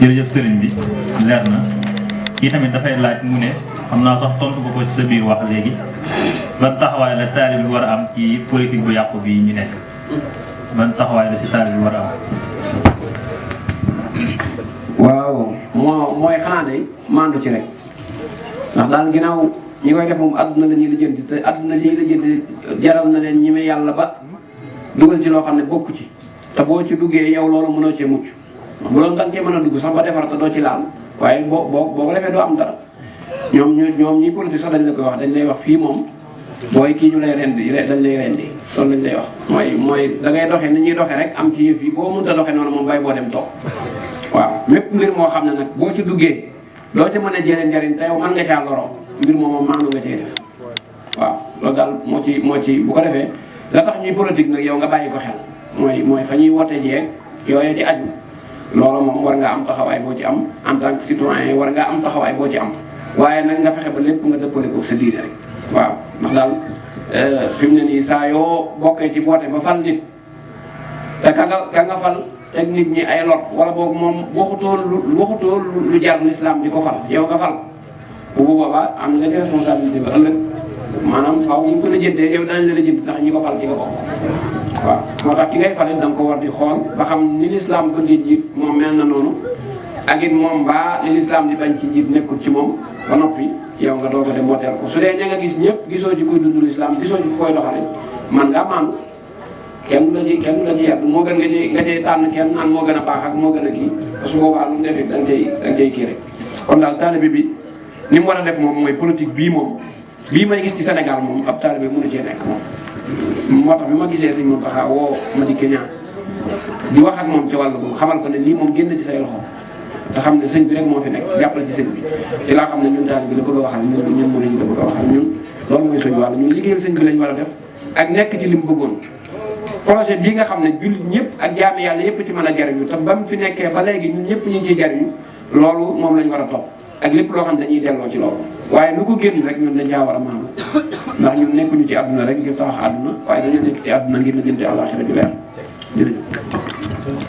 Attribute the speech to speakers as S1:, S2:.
S1: jërëjëf sëriñ bi leer na kii tamit dafay laaj mu ne xam naa sax tontu ko ci sa biir wax léegi ban taxawaay la taalib bi war a am ci politique bu yàqu bi ñu nekk ban taxawaay la si taalib bi war a am.
S2: waaw mooy xanaa de maandu ci rek ndax daal ginnaaw ñi koy def moom àdduna la ñuy lijjanti te àdduna la ñuy lijjanti jaral na leen ñi may yàlla ba dugal ci loo xam ne bokku ci te boo ci duggee yow loolu mënoo cee mucc bu loolu da nga cee mën a dugg sax ba defar te doo ci laal waaye boo ko defee doo am dara ñoom ñi politique sax dañ la koy wax dañ lay wax fii moom booy kii ñu lay rendi dañ lay rendi loolu lañ lay wax mooy da ngay doxee ni ñuy doxee rek am ci yëf yi boo mënta doxee noonu moom bay boo dem toog waaw mépp mbir moo xam ne nag boo ci duggee doo ci mën a jëlee njariñ te yow mën nga caa loroo mbir moom maanu nga cee def waaw loolu daal moo ci bu ko defee la tax ñuy politique nag yow nga bàyyi ko xel mooy fa ñuy wote jeeg yooyu ci aju loolu moom war nga am taxawaay boo ci am en tant que citoyen war nga am taxawaay boo ci am waaye nag nga fexe ba lépp nga dëppale ko sa diine rek waaw ndax daal fi mu ne nii saa yoo bokkee ci boote ba fal nit te ka nga fal teg nit ñi ay lor wala boog moom waxutoo lu jar l'islam di ko fal yow nga fal bu boobaa am nga ci responsabilité ba ëllëg maanaam xaw ñu ko la jëndee yow danañ la jënd ndax ñi ko fal ci nga bokk waaw moo tax ki ngay falit da nga ko war di xool ba xam ni l'islam ko di jiit moom mel na noonu ak it moom mbaa li l'islam di bañ ci jiit nekkul ci moom ba noppi yow nga doog a dem wooteel ko su dee ña nga gis ñëpp gisoo ci kuy dund l'islam gisoo ci ku koy doxale man ngaa maandu kenn du la ci yar moo gën nga cay tànn kenn naan moo gën a baax ak moo gën a kii su boobaa lu mu defee da nga cay kii rek kon daal taalibe bi ni mu war a def moom mooy politique bii moom bii may gis ci Sénégal moom ab taalibe mënu cee nekk moom moo tax bi ma gisee Sëñ Mountakha woo ma di Kenya di wax ak moom ci wàllu boobu xamal ko ne lii moom génn ci say loxo te xam ne sëñ bi rek moo fi nekk jàppale ci sëñ bi ci laa xam ne ñun taalibe bi la bëgg a waxal ñun mënuñu la bëgg a waxal ñun loolu mooy suñu wàll ñun liggéeyal sëñ bi lañ war a def ak nekk ci li mu bëggoon projet bii nga xam ne jullit ñëpp ak jaami yàlla yëpp ci mën a jariñu te ba mu fi nekkee ba léegi ñun ñëpp ñu ngi ciy jariñu loolu moom lañ war a topp ak lépp loo xam ne dañuy delloo ci loolu waaye lu ko génn rek ñun dañ caa war a maandu ndax ñun nekkuñu ci àdduna rek ngir tabax àdduna waaye dañoo nekk ci àdduna ngir la jënte àllaaxira ju leer jërëjëf